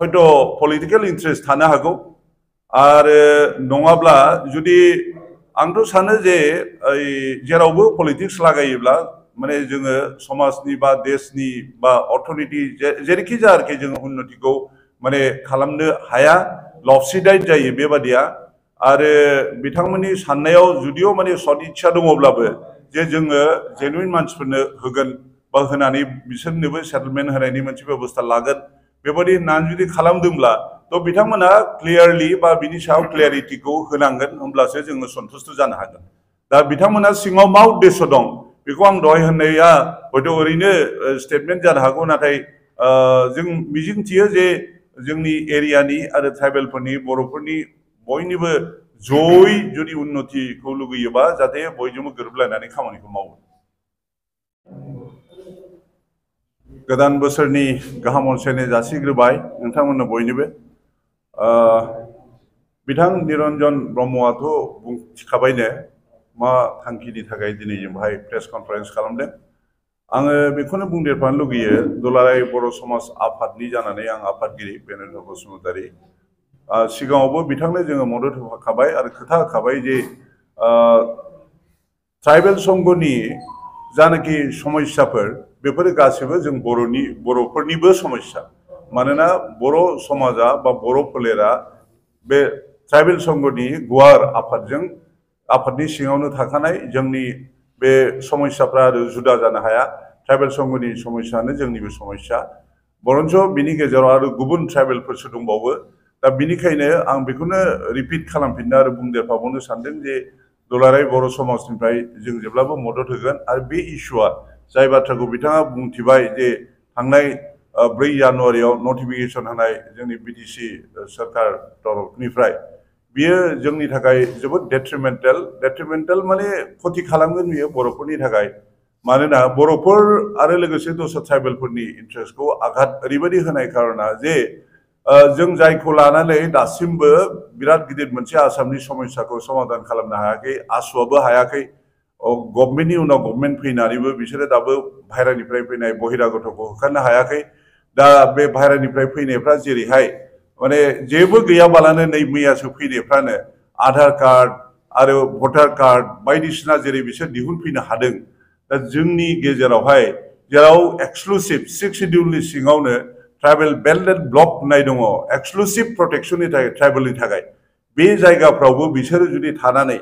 हयतो political interest थानो हागौ आरो नङाब्ला जुदि आंथ' सानो जे जेरावबो पलिटिक्स लागायोब्ला माने जोङो समाजनि बा देशनि बा अर्थनीति जेरैखि जाया आरोखि जोङो उन्नतिखौ माने खालामनो हाया लबसिडाइट जायो बेबादिया आरो बिथांमोननि साननायाव जुदिअ माने सद इच्छा दङब्लाबो जे जोङो जेनुइन मानसिफोरनो होगोन बा होनानै बिसोरनोबो सेटलमेन्ट होनायनि मोनसे बेबस्था लागोन बेबादि होननानै जुदि खालामदोंब्ला थ' बिथांमोना क्लियारलि बा बिनि सायाव क्लियारिटिखौ होनांगोन होमब्लासो जोङो सन्तुष्ट जानो हागोन दा बिथांमोना सिङाव मा उद्देश्य दं बेखौ आं दहाय होननाया हयथ' ओरैनो स्टेटमेन्ट जानो हागौ नाथाय जों मिजिंथियो जे जोंनि एरियानि आरो ट्राइबेलफोरनि बर'फोरनि बयनिबो जयै जुदि उन्नतिखौ लुगैयोबा जाहाथे बयजोंबो गोरोबलायनानै खामानिखौ मावो गोदान बोसोरनि गाहाम अनसायनाय जासिग्रोबाय नोंथांमोननो बयनिबो बिथां निरन्जन ब्रह्मआथ' बुंथिखाबायनो मा थांखिनि थाखाय दिनै जों बाहाय प्रेस कनफारेन्स खालामदों आङो बेखौनो बुंदेरफानो लुगैयो दुलाराय बर' समाज आफादनि जानानै आं आफादगिरि बेनेन्द्र बसुमतारी सिगाङावबो बिथांनो जोङो मदद होखाबाय आरो खोथा होखाबाय जे ट्राइबेल संघनि जानाखि समस्याफोर बेफोरो गासैबो जों बर'फोरनिबो समस्या मानोना बर' समाजा बा बर' फोलेरा बे ट्राइबेल संघनि गुवार आफादनि सिङावनो थाखानाय जोंनि बे समस्याफ्रा आरो जुदा जानो हाया ट्राइबेल संघनि समस्यानो जोंनिबो समस्या बरन्स बिनि गेजेराव आरो गुबुन ट्राइबेलफोरसो दंबावो दा बिनिखायनो आं बेखौनो रिपिट खालामफिननो आरो बुंदेरफाबावनो सानदों जे दुलाराय बर' समाजनिफ्राय जों जेब्लाबो मदद होगोन आरो बे इस्युआ जाय बाथ्राखौ बिथाङा बुंथिबाय जे थांनाय 4 जानुवारियाव नटिफिकेसन होनाय जोंनि बिटिसि सरकार तरफनिफ्राय बियो जोंनि थाखाय जोबोद डेट्रिमेन्टेल माने खथि खालामगोन बियो बर'फोरनि थाखाय मानोना बर'फोर आरो लोगोसे दस्रा ट्राइबेलफोरनि इन्ट्रेस्टखौ आघात ओरैबायदि होनाय कारना जे जों जायखौ लानानै दासिमबो बिराद गिदिर मोनसे आसामनि समस्याखौ समाधान खालामनो हायाखै आसुआबो हायाखै गभर्नमेन्टनि उनाव गभर्नमेन्ट फैनानैबो बिसोरो दाबो बाहेरानिफ्राय फैनाय बहिरागतखौ होखारनो हायाखै दा बे बाहेरानिफ्राय फैनायफ्रा जेरैहाय माने जेबो गैयाबालानो नै मैयासो फैनायफ्रानो आधार कार्ड आरो भटार कार्ड बायदिसिना जेरै बिसोर दिहुनफैनो हादों दा जोंनि गेजेरावहाय जेराव एक्सक्लुसिभ 6 शिड्युलनि सिङावनो ट्राइबेल बेल्ट एन्ड ब्लक होननाय दङ एक्सक्लुसिभ प्रटेक्शननि थाखाय ट्राइबेलनि थाखाय बे जायगाफ्रावबो बिसोरो जुदि थानानै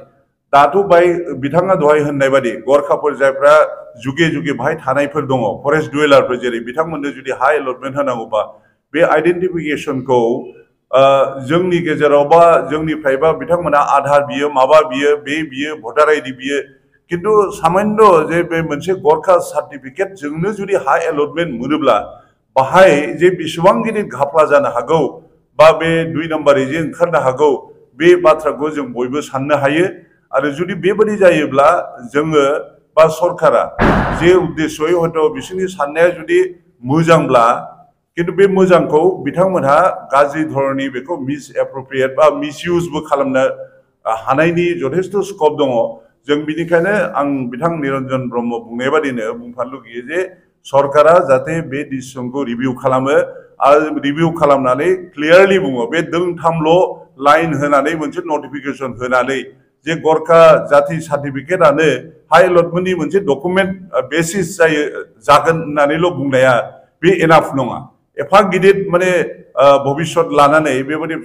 दाथ' बाय बिथाङा दहाय होननाय बादि गरखाफोर जायफ्रा जुगे जुगे बाहाय थानायफोर दङ फरेस्ट डुवेलारफोर जेरै बिथांमोननो जुदि हा एलटमेन्ट होनांगौबा बे आइडेन्टिफिकेशनखौ जोंनि गेजेराव बा जोंनिफ्रायबा बिथांमोना आधार बियो माबा बियो भटार आइडि बियो किन्तु सामान्य जे बे मोनसे गरखा सार्टिफिकेट जोंनो जुदि हा एलटमेन्ट मोनोब्ला बाहाय जे बेसेबां गिदिर घापला जानो हागौ बा बे 2 नम्बरै जे ओंखारनो हागौ बे बाथ्राखौ जों बयबो साननो हायो आरो जुदि बेबादि जायोब्ला जोङो बा सरकारा जे उद्देश्ययै हयथ' बिसोरनि साननाया जुदि मोजांब्ला किन्तु बे मोजांखौ बिथांमोनहा गाज्रि धरननि बेखौ मिस एप्रप्रिएट बा मिसइउजबो खालामनो हानायनि जथेस्थ' स्कप दङ जों बिनिखायनो आं बिथां निरन्जन ब्रह्म बुंनाय बादिनो बुंफानो लुगैयो जे सरकारा जाहाथे बे डिसिसनखौ रिभिउ खालामो आरो रिभिउ खालामनानै क्लियारलि बुङो बे दोंथामल' लाइन होनानै मोनसे नटिफिकेसन होनानै जे गरखा जाति सार्टिफिकेटआनो हा एलटमेन्टनि मोनसे डकुमेन्ट बेसिस जागोन होननानैल' बुंनाया बे एनाफ नङा एफा गिदिर माने भबिष्यत लानानै बेबायदि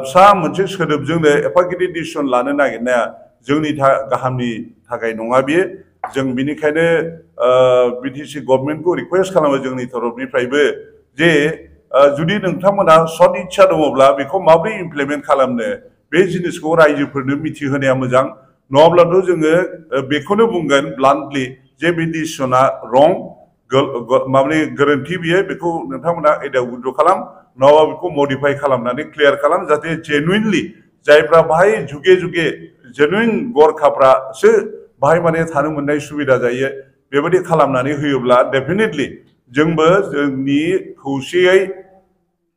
फिसा मोनसे सोदोबजोंनो एफा गिदिर डिसिसन लानो नागिरनाया जोंनि गाहामनि थाखाय नङा बियो जों बिनिखायनो बिटिसि गभर्नमेन्टखौ रिक्वेस्ट खालामो जोंनि तरफनिफ्रायबो जे जुदि नोंथांमोना सद इच्छा दङब्ला बेखौ माबोरै इमप्लिमेन्ट खालामनो बे जिनिसखौ रायजोफोरनो मिथिहोनाया मोजां नङाब्लाथ' जोङो बेखौनो बुंगोन ब्लान्टलि जे बे डिसिसना रं माने गोरोन्थि बियो बेखौ नोंथांमोना आयदायाव उइथड्र खालाम नङाबा बेखौ मडिफाइ खालामनानै क्लियार खालाम जाहाथे जेनुइनलि जायफ्रा बाहाय जुगे जुगे जेनुइन गरखाफ्रासो बाहाय माने थानो मोननाय सुबिदा जायो बेबायदि खालामनानै होयोब्ला डेफिनेटलि जोंबो जोंनि खौसेयै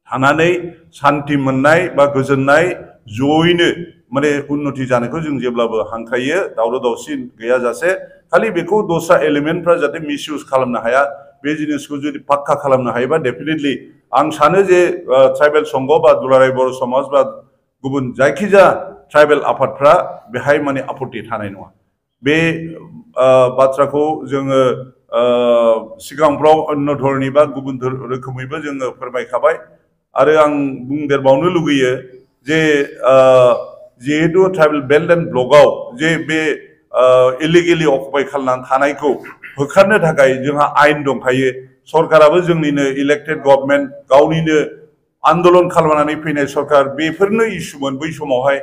थानानै सान्ति मोननाय बा गोजोननाय जयैनो माने उन्नति जानायखौ जों जेब्लाबो हांख्रायो दावराव दावसि गैयाजासे खालि बेखौ दस्रा एलिमेन्टफ्रा जाहाथे मिसइउज खालामनो हाया बे जिनिसखौ जुदि पाक्का खालामनो हायोबा डेफिनेटलि आं सानो जे ट्राइबेल संघ बा दुलाराय बर' समाज बा गुबुन जायखिजाया ट्राइबेल आफादफ्रा बेहाय माने आपत्ति थानाय नङा बे बाथ्राखौ जोङो सिगांफ्राव अन्य धरनि बा गुबुन रोखोमैबो जोङो फोरमायखाबाय आरो आं बुंदेरबावनो लुगैयो जे जिहेतु ट्राइबेल बेल्ट एन्ड ब्लकआव जे बे इलिगेलि अकुपाय खालामनानै थानायखौ होखारनो थाखाय जोंहा आयेन दंखायो सरकाराबो जोंनिनो इलेक्टेड गभर्नमेन्ट गावनिनो आन्दोलन खालामनानै फैनाय सरकार बेफोरनो इसुमोन बै समावहाय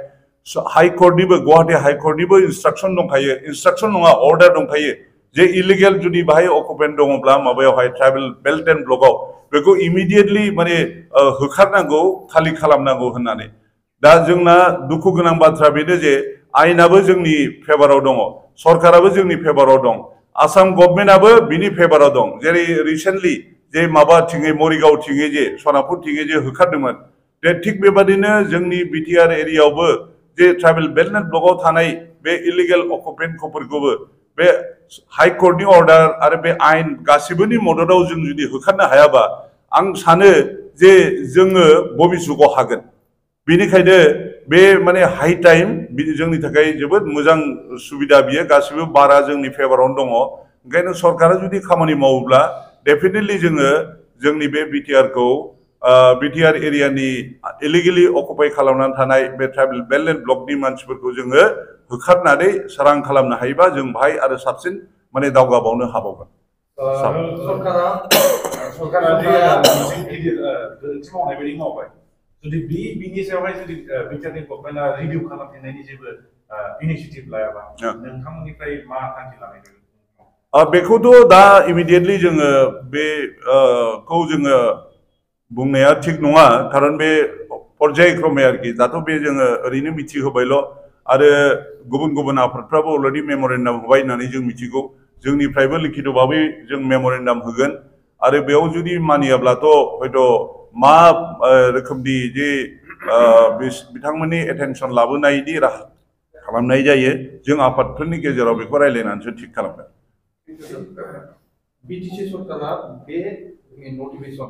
हाइकर्टनिबो गुवाहाटी हाइकर्टनिबो इन्सट्राक्सन दंखायो इन्सट्राक्सन नङा अर्डार दंखायो जे इलिगेल जुदि बाहाय अकुपेन्ट दङब्ला माबायावहाय ट्राइबेल बेल्ट एन्ड ब्लकआव बेखौ इमिडियेटलि माने होखारनांगौ खालि खालामनांगौ होननानै दा जोंना दुखु गोनां बाथ्रा बेनो जे आयेनाबो जोंनि फेभाराव दङ सरकाराबो जोंनि फेभाराव दं आसाम गभर्नमेन्टआबो बिनि फेभाराव दं जेरै रिसेन्टलि जे माबा थिङै मरिगाव थिङै जे सनापुर थिङै जे होखारदोंमोन बे थिग बेबादिनो जोंनि बिटिआर एरियायावबो जे ट्राइबेल बेल्ट एन्ड ब्लकआव थानाय बे इलिगेल अकुपेन्टफोरखौबो बे हाइकर्टनि अर्डार आरो बे आयेन गासिबोनि मददाव जों जुदि होखारनो हायाबा आं सानो जे जोङो भबिष्यतआव हागोन बेनिखायनो बे माने हाइ टाइम जोंनि थाखाय जोबोद मोजां सुबिदा बियो गासिबो बारा जोंनि फेभारावनो दङ ओंखायनो सरकारा जुदि खामानि मावोब्ला डेफिनेटलि जोङो जोंनि बे बिटिआरखौ बिटिआर एरियानि इलिगेलि अकुपाय खालामनानै थानाय बे ट्राइबेल बेल्ट एन्ड ब्लकनि मानसिफोरखौ जोङो होखारनानै स्रां खालामनो हायोबा जों बाहाय आरो साबसिन माने दावगाबावनो हाबावगोन सरकारा गिदिर गोरोन्थि मावनाय बायदि मावबाय जुदि बिनि सायावहाय जुदि बिटिआरनि गभर्नमेन्टआ रिभिउ खालामफिननायनि जेबो इनिशिएटिभ लायाबा नोंथांमोननिफ्राय मा थांखि लानाय जागोन बेखौथ' दा इमिडियेटलि जोङो बेखौ जोङो बुंनाया थिग नङा खारन बे पर्यायक्रमे आरोखि दाथ' बे जोङो ओरैनो मिथिहोबायल' आरो गुबुन गुबुन आफादफ्राबो अलरेडि मेम'रेन्डाम होबाय होननानै जों मिथिगौ जोंनिफ्रायबो लिखित भाबै जों मेम'रेन्डाम होगोन आरो बेयाव जुदि मानियाब्लाथ' हयथ' मा रोखोमनि जे बिथांमोननि एटेनसन लाबोनायनि राहा खालामनाय जायो जों आफादफोरनि गेजेराव बेखौ रायज्लायनानैसो थिग खालामगोन बिटिसि सरकारा बे नटिफिकेसन